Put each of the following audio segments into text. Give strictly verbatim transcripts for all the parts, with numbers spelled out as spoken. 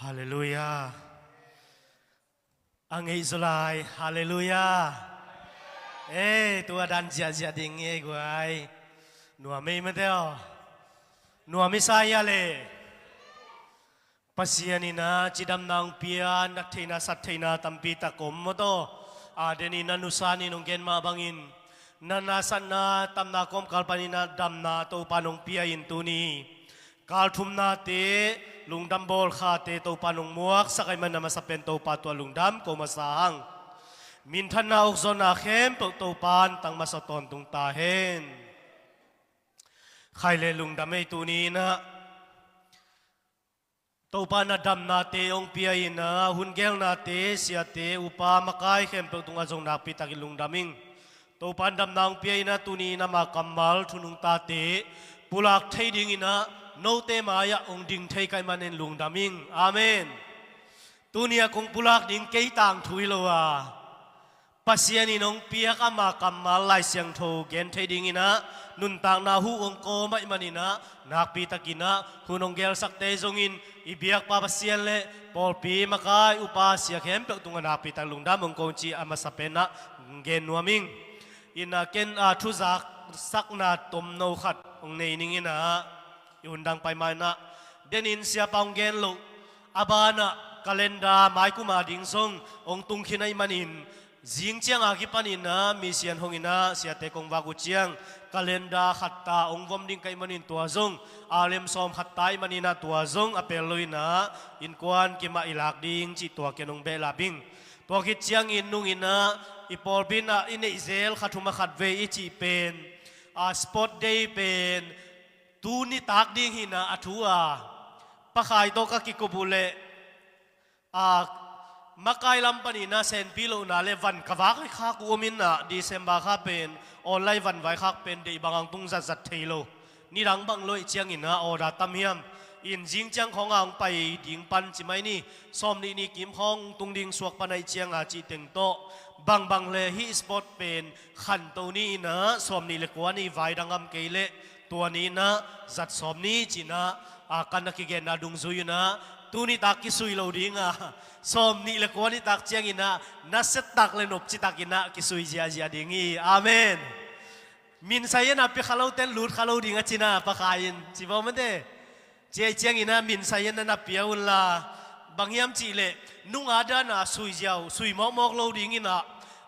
Halleluiah. A ngeih zaw lai. Halleluiah. Ei, tu a dan ziahziah ding nge guai. Nuam ei mate aw. Nuam i sa ia le. Pasian in a cidamna hong pia, na theihna sat theihna tampi tak om mawtaw. A den in a nusan in hong gen mah bangin na nasatna tamna kawmkal panin a damna Topa nong pia in tuni kal thumnate, lungdam bawlkhate Topa nong muaksak ahih manin a masa pen Topa tua lungdam ko masa hang. Minthanna ukzawhna khempeuh Topa in tang masa tawntung ta hen. Khai le lungdam ei tuni in a Topa na damnate hong pia in a hun gelnate, siate, upa, makai khempeuh tungah zong nakpi takin lungdam ing. Topa in damna hong pia in a tuni in ama kammal thu nungtate pulak thei dingin a note mai-ah hong ding thei ka hih manin lungdam ing. Amen. Tuni a kong pulak ding kei tangthu hi lo a, Pasian in hong piak ama kammal Lai Siangtho gen thei dingin a nuntakna huh hong kawm ahih manin a nakpi takin a hun hong gelsakte zongin i biakpa Pasian le pawlpi makai upa sia khempeuh tungah nakpi tak lungdam hong ko ci a masa pen a gen nuam ing. In a ken a thuzak sakna tomno khat hong nei ning in a i hun dang pai ma in a denin siapa hong gen loh a banah kalenda maikum a ding zong hong tung khin ahih manin zing ciang a kipanin a misian hong in a siate kong vak uh ciang kalenda khatta hong vom ding ka hih manin tua zong a lem sawm khatta ahih manin a tua zong a pel lo in a innkuan kimah i lak ding cih tua ken hong behlap ing. Tua khit ciangin nung in a i pawlpi in a i neih zel khat huma khat vei i cih pen a sport day pen tu nitak ding hi in a a thu a pakhai tawh ka kikup uh leh a makai lam panin a senpi lohna le van ka vak khak uh om in a December kha pen online van vai khak pen deih bang hong tung zatzat thei lo. Nidang bang lo ahih ciangin a order tam hiam in zing ciang khawng a hong pai ding pan ci mai ni. Sawm nih ni kim khawng tung ding suak pan ahih ciang a cih teng tawh bangbang le hih sport pen khanto ni in a sawm nih le kua ni vai dang am kei leh tua ni in a zat sawm ni ci in a a kan a kigenna dungzui in a tu nitak kisui lo ding a sawm nih le kua nitak ciangin a na set tak le nop citak in a kisui ziahziah ding hi. Amen. Min sai in a pia kha lote lut kha lo ding a ci in a pakhai in ci bawm ante. Ci ahih ciangin a min sai in a na pia un la bang hiam cih leh nung a dan a sui ziau sui mawkmawk lo dingin a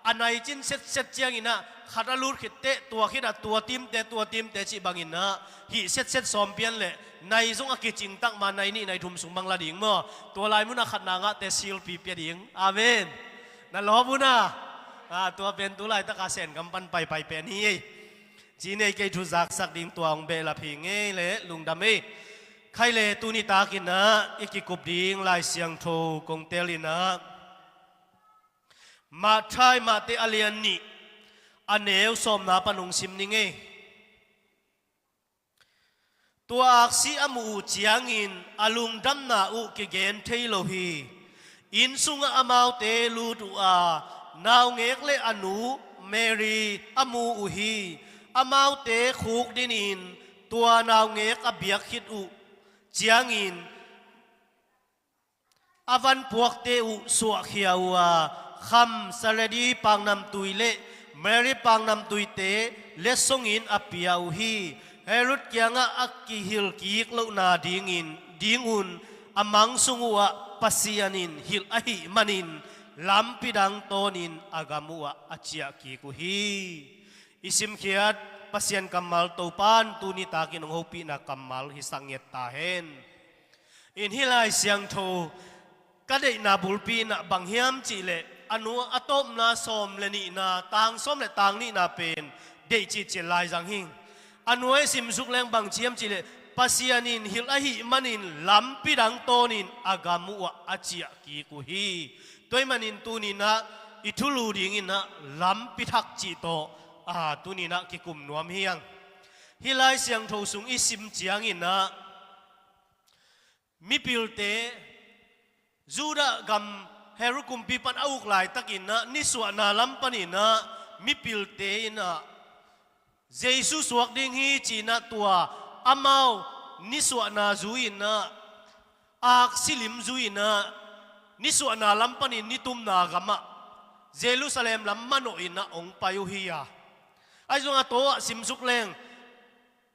a nai cin setset ciangin a khat a lut khit teh tua khit a tua timte tua timte cih bangin a hih setset sawm pian leh nai zong a kicing tak ma nai nih nai thum sung bang la ding maw? Tua lai mun a khatna ngahte silpi pia ding. Amen. Na lawp un a tua pen tu laitak a Sengam pan paipai pen hi ei. Ci nei kei thu zaksak ding tua hong behlap hi ngei le lungdam ei. Khai le tu nitak in a i kikup ding Lai Siangtho kong tel in a Matthai Matthai a lian nih a neu sawmna pan hong sim ning ei. Tua aksi a muh uh ciangin a lungdamna uh kigen thei lo hi. Inn sungah amaute lut uh a naungek le a nu Mary a mu uh hi. Amaute khukdin in tua naungek a biak khit uh ciangin a van puakte uh suahkhia uh a kham saredi paknamtui le Mary paknamtuite letsongin a pia uh hi. Herod kiangah a kihilh kik lohna dingin dingun a mang sung uhah Pasian in hilh ahih manin lampi dang tawnin a gam uhah a ciah kik uh hi. I simkhiat Pasian kammal Topan tu nitakin hong hopihna kammal hisak ngiat ta hen. In hih Lai Siangtho ka deihna bulpi in ah bang hiam cihleh a nu a tawpna sawm le nihna tang sawm le tang nihna pen deih citcil lai zang hing. A nuai simsuk leng bang ci hiam cihleh Pasian in hilh ahih manin lampi dang tawnin a gam uhah a ciah kik uh hi. Tua ahih manin tuninah i thulu dinginah lampi thak cih tawh a tuninah kikum nuam hi ang. Hih Lai Siangtho sung i sim cianginah mipilte Judah gam Herod kumpi pan a uk laitakinah nisuahna lam paninah mipilte inah Jesu suak ding hi cinah tua amau nisuahna zui-inah aksi lim zui-in ah nisuahna lam panin nitumna gamah Jerusalem lam manawh in ah hong pai uh hi a. Ahi zongah a tawh ah simsuk leng,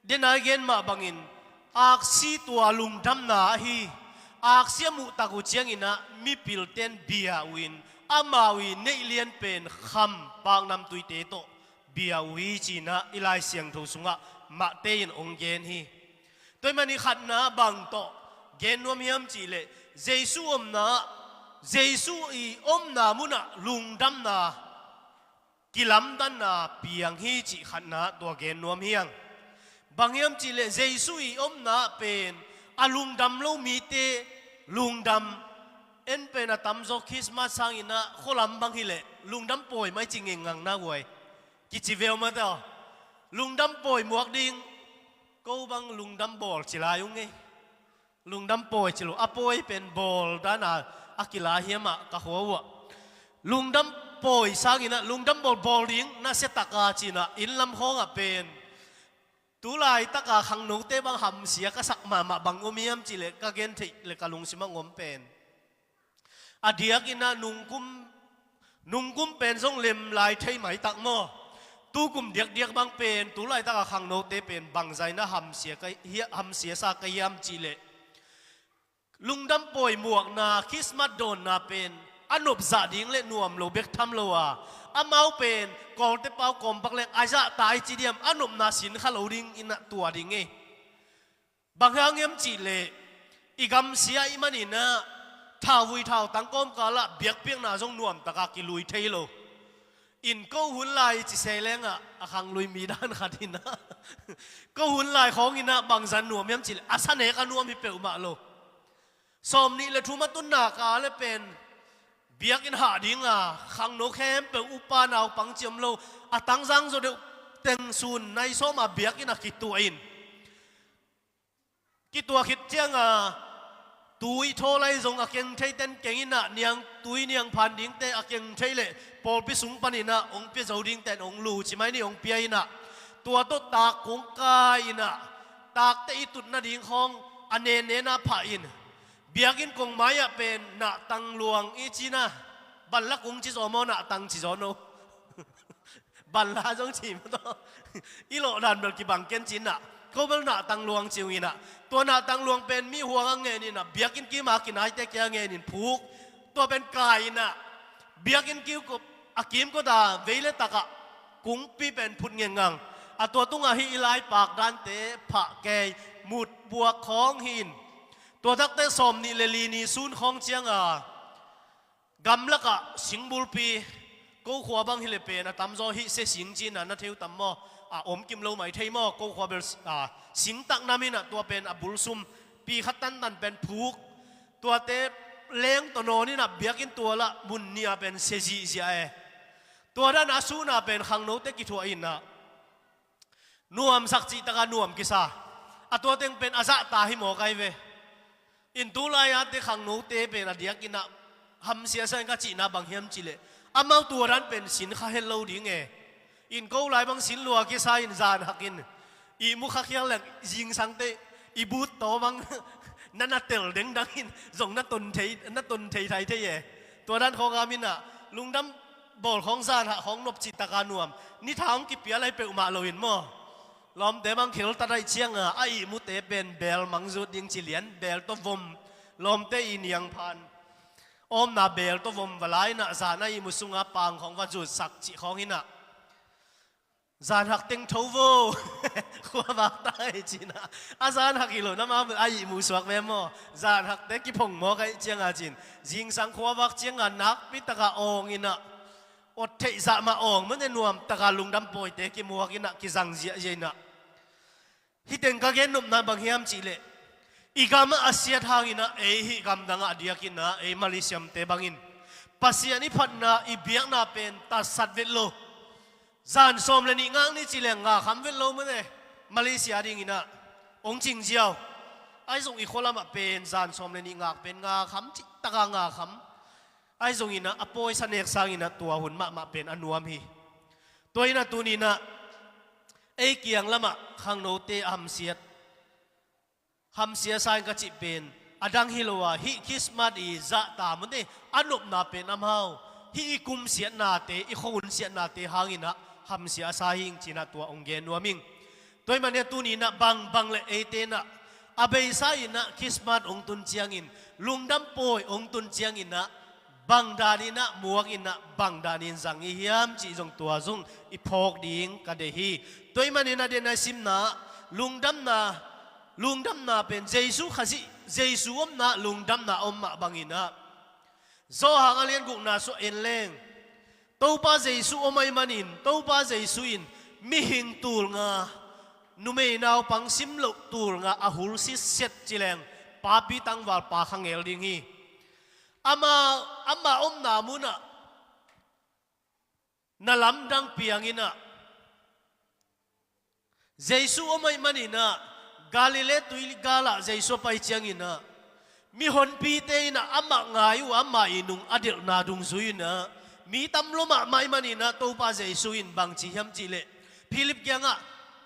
denai gen mah bangin aksi tua lungdamna ahi, aksi a muhtak uh ciangin ah mipilten bia uh in, amau i neih lian pen kham paknamtuite tawh bia uh hi ci-in ah i Lai Siangtho sungah Mate in hong gen hi. Tua ahih manin khatna bang tawh gen nuam hiam cih leh, Jesu omna, Jesu i omna munah lungdamna, kilamdanna piang hi cih khatna tua gen nuam hi hang. Bang hiam cih leh Jesu i omna pen a lungdam lo mite lungdam. En pen a tamzaw Christmas sangin ah khualam bang hi leh lungdam pawi mai ci ngengngang na guai. Kici veu mate aw. Lungdam pawi muak ding, ko bang lungdam bawl ci lai ung ei. Lungdam pawi ci lo, a pawi pen bawl dana a kila hiam ah ka khua uh ah. Lungdam pawi sangin ah lungdam bawl bawl ding na sia taka ci-in ah inn lam khawngah pen tu laitaka khangnote bang hamsia ka sak mahmah bang om hiam cih leh ka gen theih leh ka lungsim ah om pen, a diakin ah nungkum, nungkum pen zong lem lai thei mai tak maw. Tukum diakdiak bang pen tu laitaka khangnote pen bangzah in ah hamsia ka hia-, hamsia sa ka hiam cih leh, lungdam pawi muakna, Christmas dawnna pen a nopzah ding leh nuam lo bek tham lo a, amau pen Kawlte pau kawmpak leng a zahta i ci diam, a nopna sin kha lo dingin ah tua ding ei. Bang hang hiam cih leh, i gamsia i hih manin ah thauvui thautang kawmkal ah biakpiakna zong nuamtaka kilui thei lo. In ko hun lai ci se leng ah a khanglui mi dan khat in ah ko hun lai khawngin ah bangzah nuam hiam cih leh a sa nek a nuam hi peuhmah lo. Sawmnih leh thum a tun nak leh pen biakinn hah ding a, khangno khempeuh upa naupang ci om lo, a tangzang zaw deuh teng sun nai sawm a biakinn ah kituah in, kituah khit ciang a tui thaw lai zong a keng thei ten keng in ah, niang tui niang phan dingte a keng thei leh pawlpi sung panin ah hong pia zo dingte in hong lu ci mai ni, hong pia in ah, tua tawh tak kong kai in ah, takte i tut nading khawng a nenena phah in, biakinn kong mai ah pen nahtang luang i ci-in ah, banla kung ci zaw maw, nahtang ci zaw no. Banla zong ci maw taw. I lawh dan bel kibang ken ci-in ah, ko bel nahtang luang ci uh in ah, tua nahtang luang pen mi huang a ngen in ah, biakinn kim a kinaite kia ngen in phuk. Tua pen kai in ah, biakinn kiu ko a kimkot a vei leh tak ah kungpi pen phut ngengngang. A tua tungah hih i lai pak dante phah kei, mut buak khawng hi in. Tua takte sawmnih leh li ni sun khawng ciang a, gamlak ah singbulpi, ko khua bang hi leh pen a tamzaw hih sia sing ci-in ah na thei uh tam maw? A om kim lo mai thei maw? Ko khua bel, a, singtak nam in ah tua pen a bul sum pi khat tantan pen phuk. Tuate leng tawh nawn in ah biakinn tual ah mun nih ah pen sia zihziah e. Tua dan a sun a pen khangnote kithuah in ah nuamsak cih taka nuam kisa. A tua teng pen a zahta hi mawk ai ve. In tu lai-ate khangnote pen a diakin ah hamsia sa in ka cihna bang hiam cih leh, amau tua dan pen sin kha het lo ding e. In ko lai bang sin lua kisa in zan hak in, ihmu kha khial leng zingsangte i but taw bang na na tel dengdang in zong na ton thei, na ton thei thai thei e. Tua dan khawng a min ah lungdam bawl khawng zan hak khawng nop cih taka nuam. Ni tha hong kipia lai peuhmah lo in maw? Lawmte bang khel ta daih ciang a, a ihmute pen beel mang zut ding ci lian, beel tawh vom. Lawmte i niang phan awmna beel tawh vom va la in ah, zan a ihmu sungah pang khawng va zutsak cih khawng in ah, zan hak teng tho vo. Khuavak ta hi ci-in ah, a zan hak hi lo na ma a ihmu suak ve maw? Zan hakte kiphong mawk ahih ciang a ci-in, zingsang khuavak ciang a nakpi taka awng in ah, awt theih zah mah awng mawk ne, nuam taka lungdam pawite kimuak in ah, kizang ziahziah in ah. Hih teng ka gen nopna bang hiam cih leh, i gam ah a siat hang in ah, ei hih gamdang ah a diakin ah ei Malaysiamte bangin Pasian i phatna, i biakna pen tatsat vet lo. Zan sawm leh nih ngak ni ci leng ngak kham vet lo mawk ne, Malaysia dingin ah hong cing ziau. Ahi zong i khua lamah pen zan sawm leh nih ngak pen ngak kham, cih taka ngak kham. Ahi zongin ah a pawisa nek sangin ah tua hun mahmah pen a nuam hi. Tua in ah tuni-in ah ei kiang lamah khangnote a hamsiat, hamsia sa in ka cih pen A dang hi lo a, hih Christmas i zahta mate a nopna pen amau hih i kum siatnate, i khuahun siatnate hangin ah hamsia a sa hi ing ci-in ah tua hong gen nuam ing. Tua ahih manin ah tuni-in ah bangbang le eite in ah a beisa in ah Christmas hong tun ciangin, lungdam pawi hong tun ciangin ah bang danin ah muak in ah bang danin zang i hiam cih zong tua zong i phawk ding ka deih hi. Tua ahih manin ah den a i simna, lungdamna, lungdamna pen Jesu Khazih, Jesu omna lungdamna om mah bangin ah, Johan a lian gukna sung en leng, Topa Jesu om ahih manin, Topa Jesu in mihing tulnga, numei naupang simloh tulnga a hul sitset ci leng, papi tangvalpa kha ngel ding hi. Ama, ama omna munah na lamdang piang in ah, Jesu om ahih manin ah, Galilee tuigal ah Jesu a pai ciangin ah, mihonpite in ah amah ngai uh, amah i nung a delhna dungzui in ah, mi tam lua mahmah ahih manin ah, Topa Jesu in bang ci hiam cih leh, Philip kiangah,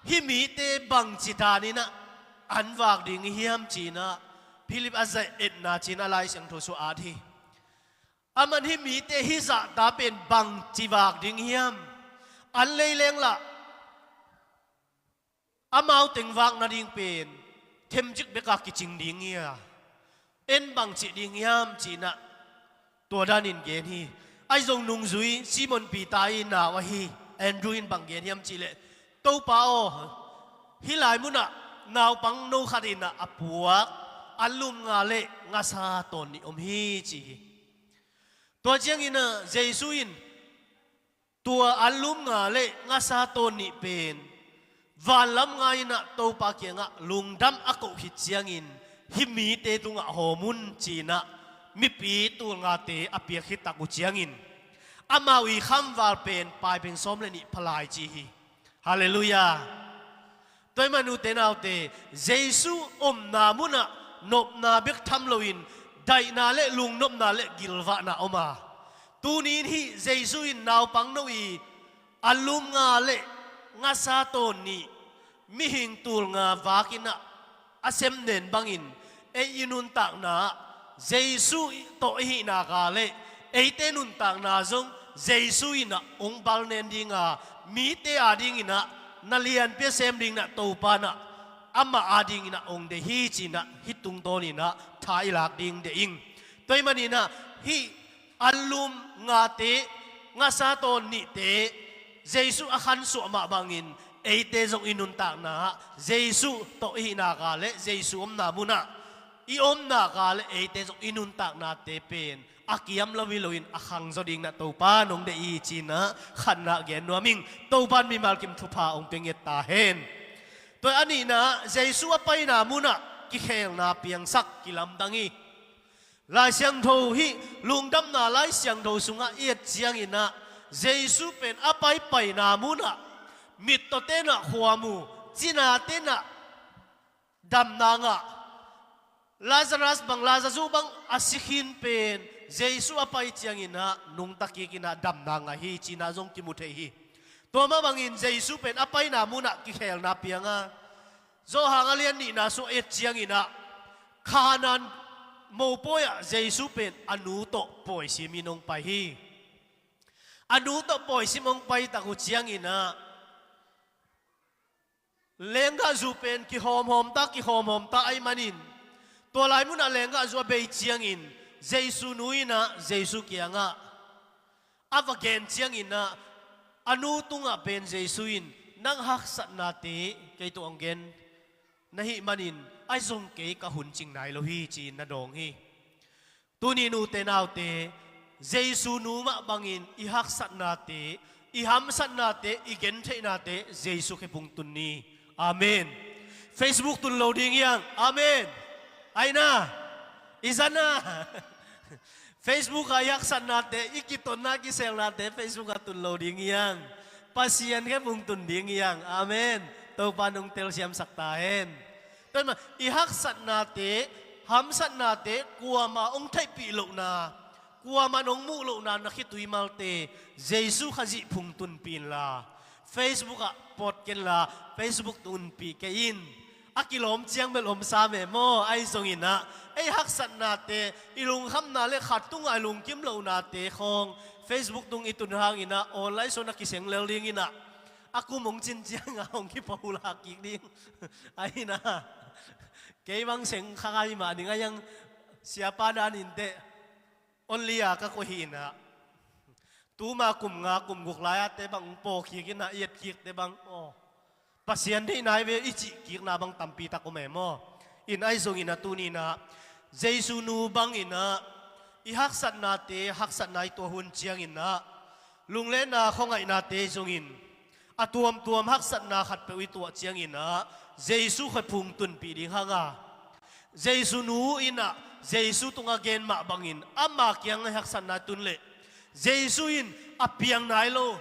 hih mite bang ci danin ah an vak ding i hiam ci-in ah, Philip a zah etna ci-in a Lai Siangtho sung ah at hi. Aman hih mite hih zahta pen bang ci vak ding hiam? An lei leng lah amau teng vak nading pen themcik bek a kicing ding hi a, en bang cih ding hiam ci-in ah tua danin gen hi. Ahi zong nungzui Simon Peter i nau ahi Andrew in bang gen hiam cih leh, Topa aw, hih lai munah naupang no khat in ah a puak anlum nga le ngasa tawn nih om hi ci hi. Tua ciangin ah Jesu in tua anlum nga le ngasa tawn nih pen vanlam nga in ah Topa kiangah lungdam a koh khit ciangin, hih mite tungah hawm un ci-in ah mipi tulngate a piak khit tak uh ciangin, amau i khamval pen paipeng sawm le nih pha lai ci hi. Halleluiah. Tua ahih manin ute naute, Jesu omna munah nopna bek tham loin daihna le lungnopna le gilvahna om a, tuni-in hih Jesu in naupang no i anlum nga le ngasa tawn nih, mihing tulnga vak in ah a sem nen bangin, ei i nuntakna ah Jesu tawh i hih nak leh, eite nuntakna zong Jesu in ah hong bal nen ding a, mite adingin ah na lianpi a sem dingin ah Topa in ah amah adingin ah hong deih hi ci-in ah hih tungtawnin ah tha i lak ding deih ing. Tua ahih manin ah hih anlum ngate, ngasa tawn nihte Jesu a khansuah mah bangin, eite zong i nuntakna ah Jesu tawh i hih nak leh, Jesu omna munah i om nak leh, eite zong i nuntaknate pen a kiam lo hi loin a khangzaw dingin ah Topa in hong deih hi ci-in ah khatna gen nuam ing. Topa in mimal kim thupha hong pia ngiat ta hen. Tua a nihna, Jesu a paina munah kikhelna piangsak, kilamdang hi. Lai Siangtho hih lungdamna Lai Siangtho sungah i et ciangin ah, Jesu pen a paipaina munah mittawte in ah khua mu, cinate in ah damna ngah, Lazarus bang, Lazarus bang a si khin pen Jesu a pai ciangin ah nungta kik in ah damna ngah hi ci-in ah zong kimu thei hi. Tua mah bangin Jesu pen a paina munah kikhelna piang a, Johan a lian nihna sung et ciangin ah, Kanaan mopawi ah Jesu pen a nu tawh pawi simin hong pai hi. A nu tawh pawi sim hong pai tak uh ciangin ah, lenggahzu pen kihawmhawm ta, kihawmhawm ta ahih manin, tua lai munah lenggahzu a bei ciangin, Jesu nu in ah Jesu kiangah a va gen ciangin ah, a nu tungah pen Jesu in, nang haksatnate kei tawh hong gen na hih manin, ahi zong kei ka hun cing nai lo hi ci-in na dawng hi. Tuni-in ute naute, Jesu nu mah bangin i haksatnate, i hamsatnate, i gentheihnate Jesu kiang phung tun ni. Amen. Facebook tun lo ding hi hang. Amen. Aina, i zana. Facebook ah i haksatnate, i kitotna, kiselnate Facebook ah tun lo ding hi hang. Pasian kiang phung tun ding hi hang. Amen. Topa in hong telsiamsak ta hen. Tua mah, i haksatnate, hamsatnate, kuamah hong theihpih lohna, kuamah hong muh lohna na khitui malte, Jesu Khazih phung tunpih inla, Facebook ah post kenla, Facebook tunpih kei in. a kilawm ciang bel om sam e maw. Ahi zongin ah ei haksatnate, i lungkhamna le khat tungah i lungkim lohnate khawng Facebook tung i tun hangin ah online sung a kiseng lel dingin ah a kum hong cin ciangah hong kipaulak kik ding. Ahi na, kei bang seng kha ngai mah ding a, hiang siapa dan in teh only a ka koih hi in ah, tuma kum nga kum guk lai-ate bang pawkik in ah i etkikte bang aw, Pasian deihna hi ve i cihkikna bang tampi tak om e maw. In ahi zongin ah tuni in ah Jesu nu bangin ah i haksatnate haksatna i tuah hun ciangin ah lunglenna khuangaihnate zongin a tuamtuam haksatna khatpeuh i tuah ciangin ah Jesu khuaphung tunpih ding hang a, Jesu nu in ah Jesu tungah gen mah bangin ama kiangah haksatna tun leh Jesu in a piang nai lo,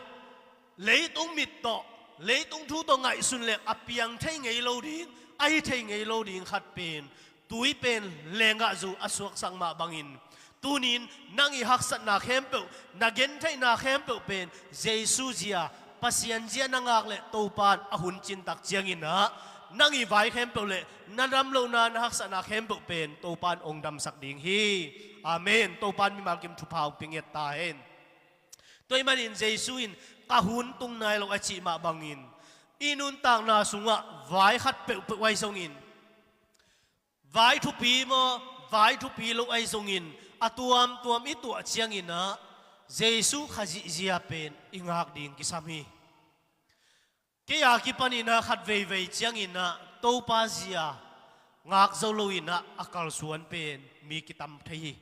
leitung mit tawh, leitung thu tawh ngaihsun leh a piang thei ngei lo ding, a hi thei ngei lo ding khat pen, tui pen leenggahzu a suaksak mah bangin, tunin nang i haksatna khempeuh, na gentheihna khempeuh pen Jesu zia, Pasian zia na ngak leh Topan a hun cin tak ciangin ah nang i vai khempeuh le na dam lohna, na haksatna khempeuh pen Topan hong damsak ding hi. Amen. Topan mimal kim thupha hong pia ngiat ta hen. Tua ahih manin Jesu in ka hun tung nai lo a cih mah bangin i nuntakna sungah vai khat peuhpeuh ahi zongin, vai thupi maw, vai thupi lo ahi zongin a tuamtuam i tuah ciangin ah Jesu Khazih zia pen i ngak ding kisam hi. Kei a kipanin ah khat veivei ciangin ah Topa zia ngak zo loin ah a kalsuan pen mi kitam thei hi.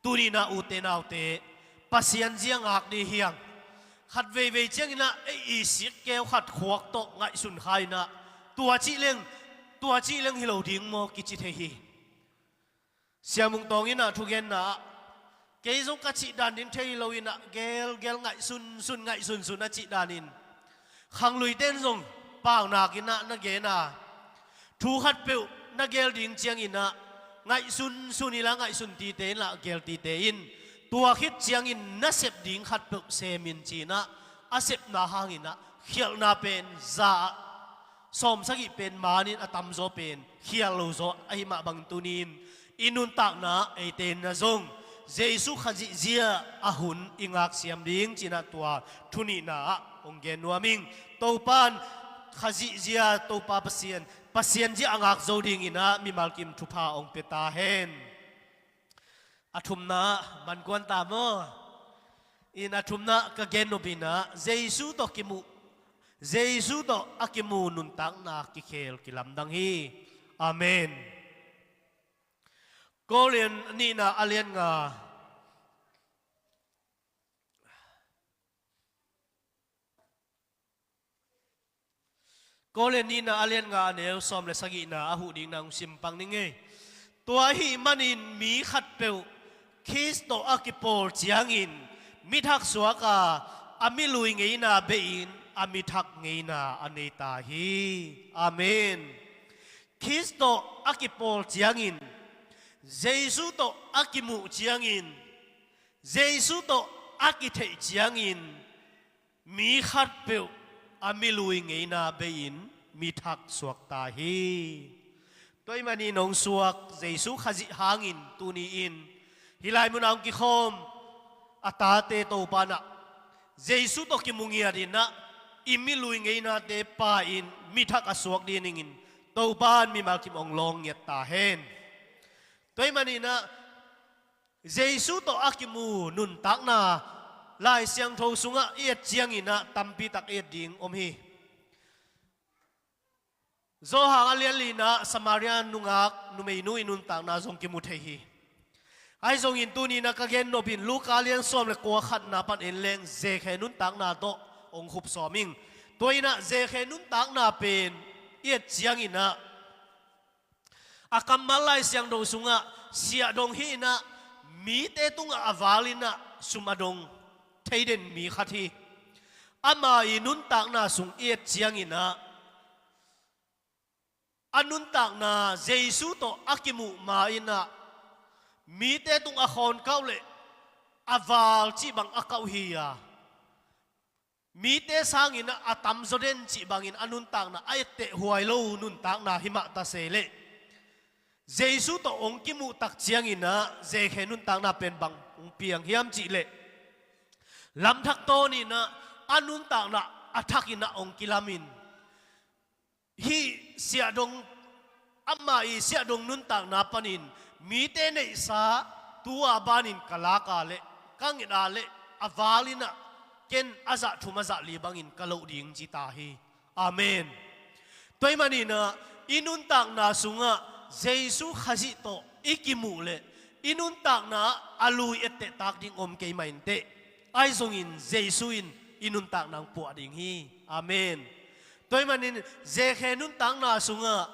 Tuni in ah ute naute, Pasian zia ngak ding hi hang. Khat veivei ciangin ah ei i sikkeu khat khuak tawh ngaihsun kha in ah tua cih leng, tua cih leng hi lo ding maw kici thei hi. Siamung Tawng in ah thugenna ah, kei zong ka cih dan ding thei lo in ah gelgel ngaihsunsun ngaihsunsun a cih danin, khangluite in zong paunak in ah na gen a, thu khatpeuh na gel ding ciangin ah ngaihsunsun inla ngaihsun tite inla gel tite in, tua khit ciangin na sep ding khatpeuh sem in ci in ah a sepna hangin ah khialhna pen za ah sawmsagih pen manin a tamzaw pen khial lo zaw ahi mah bangin tunin i nuntakna eite in ah zong Jesu Khazih zia a hun i ngak siam ding ci in ah tua thunihna ah hong gen nuam ing. Topan Khazih zia, Topa Pasian, Pasian zia a ngak zo dingin ah mimal kim thupha hong pia ta hen. A thumna man kuan ta maw? In a thumna ka gen nop in ah Jesu tawh kimu, Jesu tawh a kimu nuntakna kikhel kilamdang hi. Amen. Korin nihna a lian nga. Korin nihna a lian nga a neu sawm le sagihna a huh ding nang sim pang ning ei. Tua ahih manin mi khatpeuh Khrist tawh a kipawl ciangin mithak suak a, a milui ngeina beiin a mithak ngeina a nei ta hi. Amen. Khrist tawh a kipawl ciangin, Jesu tawh a kimuh ciangin, Jesu tawh a kitheih ciangin, mi khatpeuh a milui ngeina beiin mithak suak ta hi. Tua ahih manin hong suak Jesu Khazih hangin tuni-in hih lai munah hong kikhawm a tate Topa in ah Jesu tawh kimu ngiat in ah i milui ngeinate Pa in mithak a suak dingin Topa in mimal kim hong lawng ngiat ta hen. Tua ahih manin ah Jesu tawh a kimu nuntakna Lai Siangtho sungah i et ciangin ah tampi tak i et ding om hi. Johan a lian lina Samaria nungak numeinu i nuntakna zong kimu thei hi. Ahi zongin tuni in ah ka gen nop in Luka lian sawm le kua khatna pan en leng Zekhe nuntakna tawh hong khup sawm ing. Tua in ah Zekhe nuntakna pen i et ciangin ah a kammal Lai Siangtho sungah siah dong hi in ah mite tungah a val in ah sum a dong thei den mi khat hi. Ama i nuntakna sung i et ciangin ah a nuntakna Jesu tawh a kimuh ma in ah mite tung a khawn kauh leh a val cih bang a kauh hi a, mite sangin ah a tamzaw den cih bangin a nuntakna a etteh huai lo nuntakna hi mah ta se leh, Jesu tawh hong kimuh tak ciangin ah zekhe nuntakna pen bang hong piang hiam cih leh, lamthak tawnin ah a nuntakna a thakin ah hong kilamin, hih siahdong, amah i siahdong nuntakna panin mite neihsa tu-a banin ka lak a leh, ka nget a leh, a valin ah ken a zah thum a zah li bangin ka loh ding ci ta hi. Amen. Tua ahih manin ah i nuntakna sungah Jesu Khazih tawh i kimuh leh i nuntakna ah a lui etteh tak ding om kei mah inteh, ahi zongin Jesu in i nuntakna hong puah ding hi. Amen. Tua ahih manin zekhe nuntakna sungah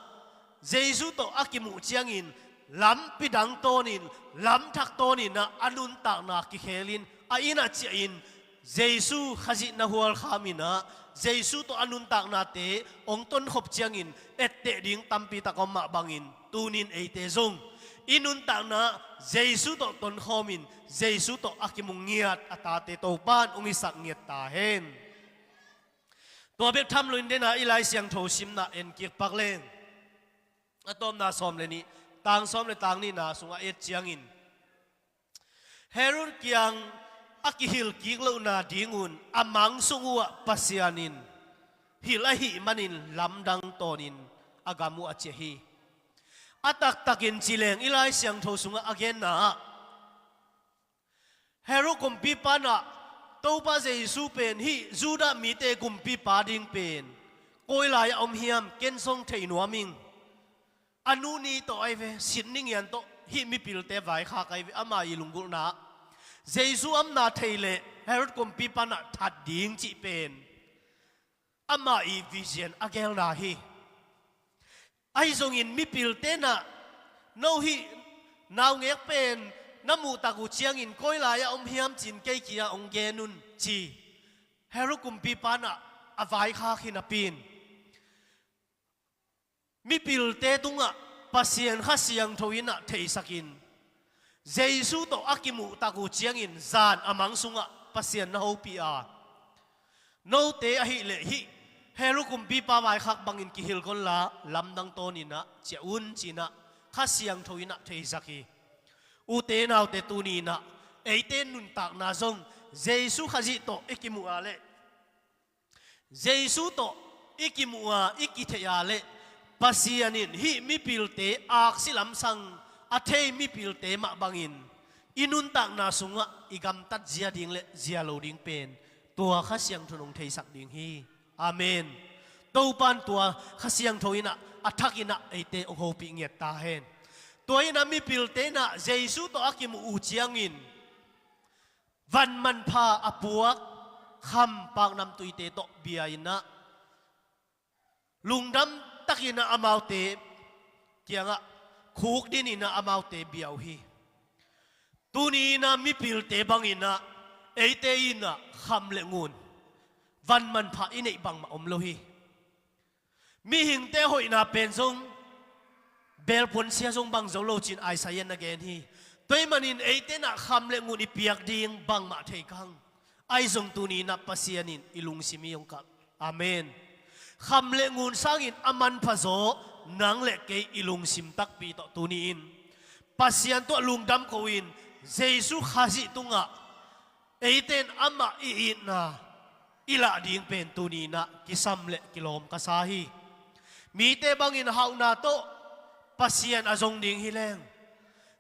Jesu tawh a kimuh ciangin lampi dang tawnin, lamthak tawnin ah a nuntakna kikhelin, a inn ah ciahin Jesu Khazih na hualkhamin ah Jesu tawh a nuntaknate hong tonkhop ciangin etteh ding tampi tak om mah bangin, tunin eite zong i nuntakna Jesu tawh tonkhawmin Jesu tawh a kimu ngiat a tate Topan hong hisak ngiat ta hen. Tua bek tham loin den a i Lai Siangtho simna en kik pak leng, a tawpna sawm le nih, tang sawm le tang nihna sungah et ciangin, Herod kiang a kihil kik lohna dingun a mang sung uhah Pasian in hilh ahih manin lamdang tawnin a gam uh a ciah hi. A taktakin ci leng i Lai Siangtho sungah a genna ah, Herod kumpipa in ah Topa Jesu pen hih Judah mite kumpipa ding pen koi lai-ah om hiam, ken zong thei nuam ing. A nu ni tawh ahi ve, sin ni ngian tawh hih mipilte vaikhak ahi ve, ama i lunggulhna ah. Jesu omna thei leh Herod kumpipa in ah that ding cih pen ama i vision a gelna hi. Ahi zongin mipilte in ah, no hih naungek pen na muh tak uh ciangin koi lai-ah om hiam ci-in kei kiangah hong gen un ci. Herod kumpipa in ah a vaikhak hi napi-in, mipilte tungah Pasian Kha Siangtho in ah theisakin, Jesu tawh a kimuh tak uh ciangin zan a mang sungah Pasian na hopih a, note ahih leh hih Herod kumpipa vaikhak bangin kihilh kei un la, lamdang tawnin ah ciah un ci-in ah Kha Siangtho in ah theisak hi. Ute naute, tuni-in ah eite nuntakna zong Jesu Khazih tawh i kimuh a leh, Jesu tawh i kimuh a, i kitheih a leh, Pasian in hih mipilte aksi lamsang a thei mipilte mah bangin i nuntakna sungah i gamtat zia ding le zia lo ding pen tua Kha Siangtho in hong theisak ding hi. Amen. Topan tua Kha Siangtho in ah a thakin ah eite hong hopih ngiat ta hen. Tua in ah mipilte in ah Jesu tawh a kimuh uh ciangin, van manpha a puak kham paknamtuite tawh bia-in ah, lungdam takin ah amaute kiangah khukdin in ah amaute bia uh hi. Tuni-in ah mipilte bangin ah eite in ah kham le ngun, van manpha i neih bangmah om lo hi. Mihingte hoihna pen zong belpuan sia zong bang zo lo ci-in Isaiah in a gen hi. Tua ahih manin eite in ah kham le ngun i piak ding bangmah thei kang. Ahi zong tuni-in ah Pasian in i lungsim hi hong kap. Amen. Kham le ngun sangin a manphazaw nang le kei i lungsim takpi tawh tuni-in Pasian tawh lungdam ko-in, Jesu Khazih tungah eite in amah i itna i lah ding pen tuni-in ah kisam le kilawm ka sa hi. Mite bangin hauhna tawh Pasian a zong ding hi leng,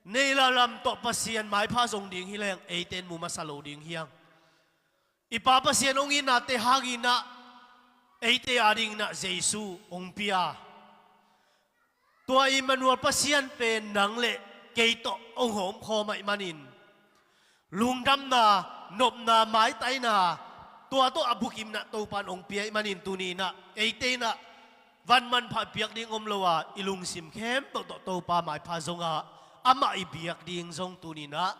neihla lam tawh Pasian maipha zong ding hi leng, eite in mu masa lo ding hi hang. I Pa Pasian hong itnate hangin ah eite adingin ah Jesu hong pia. Tua Immanuel Pasian pen nang le kei tawh hong hawmkhawm ahih manin, lungdamna, nopna, maitaina, tua tawh a bukimna Topa in hong pia ahih manin tuni-in ah eite in ah van manpha piak ding om lo a, i lungsim khempeuh tawh Topa maipha zong a, amah i biak ding zong tuni-in ah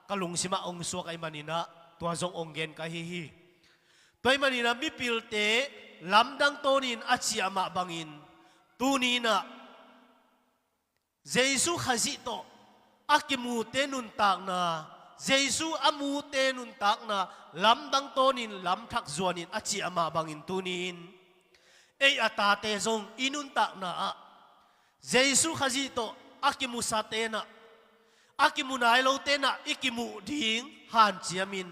ka lungsimah hong suak ahih manin ah tua zong hong gen ka hi hi. Tua ahih manin ah mipilte lamdang tawnin a ciah mah bangin, tuni-in ah Jesu Khazih tawh a kimute nuntakna Jesu a mute nuntakna lamdang tawnin lamthak zuanin a ciah mah bangin tuni-in ei a tate zong i nuntakna ah Jesu Khazih tawh a kimusa tenah, a kimu nai lo tenah i kimuh ding hanciamin,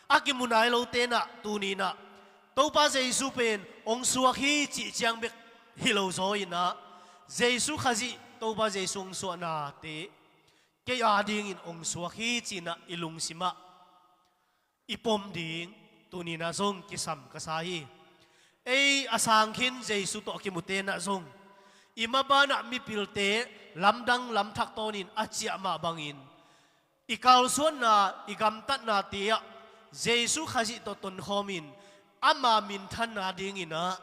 a kimu nai lo tenah tuni-in ah Topa Jesu pen hong suak hi cih ciang bek hi lo zaw-in ah, Jesu Khazih Topa Jesu hong suahnate kei adingin hong suak hi ci-in ah i lungsimah i pom ding tuni-in ah zong kisam ka sa hi. Ei a sang khin Jesu tawh a kimu tenah zong i mabanah mipilte lamdang lamthak tawnin a ciah mah bangin i kalsuanna, i gamtatnate ah Jesu Khazih tawh tonkhawmin ama minthanna dingin ah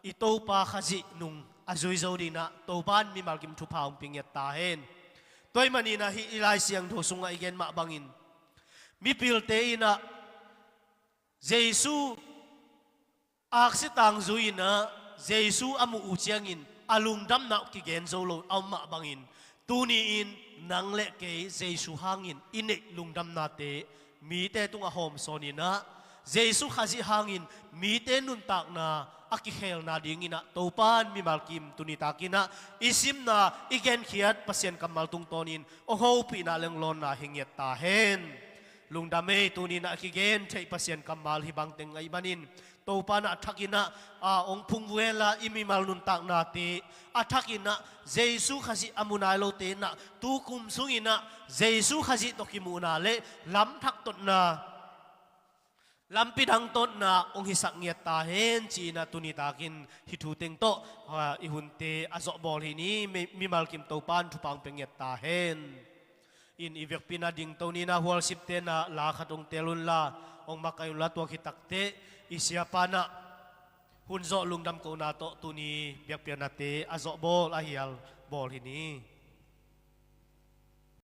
i Topa Khazih nung a zui zo dingin ah Topa in mimal kim thupha hong pia ngiat ta hen. Tua ahih manin ah hih i Lai Siangtho sungah i gen mah bangin mipilte in ah Jesu aksi tang zui-in ah Jesu a muh uh ciangin a lungdamna uh kigen zo lo a om mah bangin, tuni-in nang le kei Jesu hangin i neih lungdamnate mite tungah hawmsawn in ah, Jesu Khazih hangin mite nuntakna a kikhelna dingin ah Topa in mimal kim tuni takin ah i simna, i genkhiat Pasian kammal tungtawnin hong hopihna le hong lawnna hi ngiat ta hen. Lungdam ei, tuni-in ah a kigen theih Pasian kammal hih bang teng ahih manin Topa in ah a thakin ah, a, hong phungvuh hen la, i mimal nuntaknate a thakin ah Jesu Khazih a mu nai lote in ah tukum sungin ah Jesu Khazih tawh kimuhna le lamthak totna, lampi dang totna hong hisak ngiat ta hen ci-in ah tuni takin hih thu teng tawh, a, i hunte a zawhbawl hi ni. Mi, mimal kim Topa in thupha hong pia ngiat ta hen. In i vekpi-in ah dingto ni, na hualsipte in ah la khat hong teel un la, hong makaih un la, tua khit takteh i siapa in ah hun zawh lungdam kohna tawh tuni biakpiaknate a zawhbawl, a hialbawl hi ni.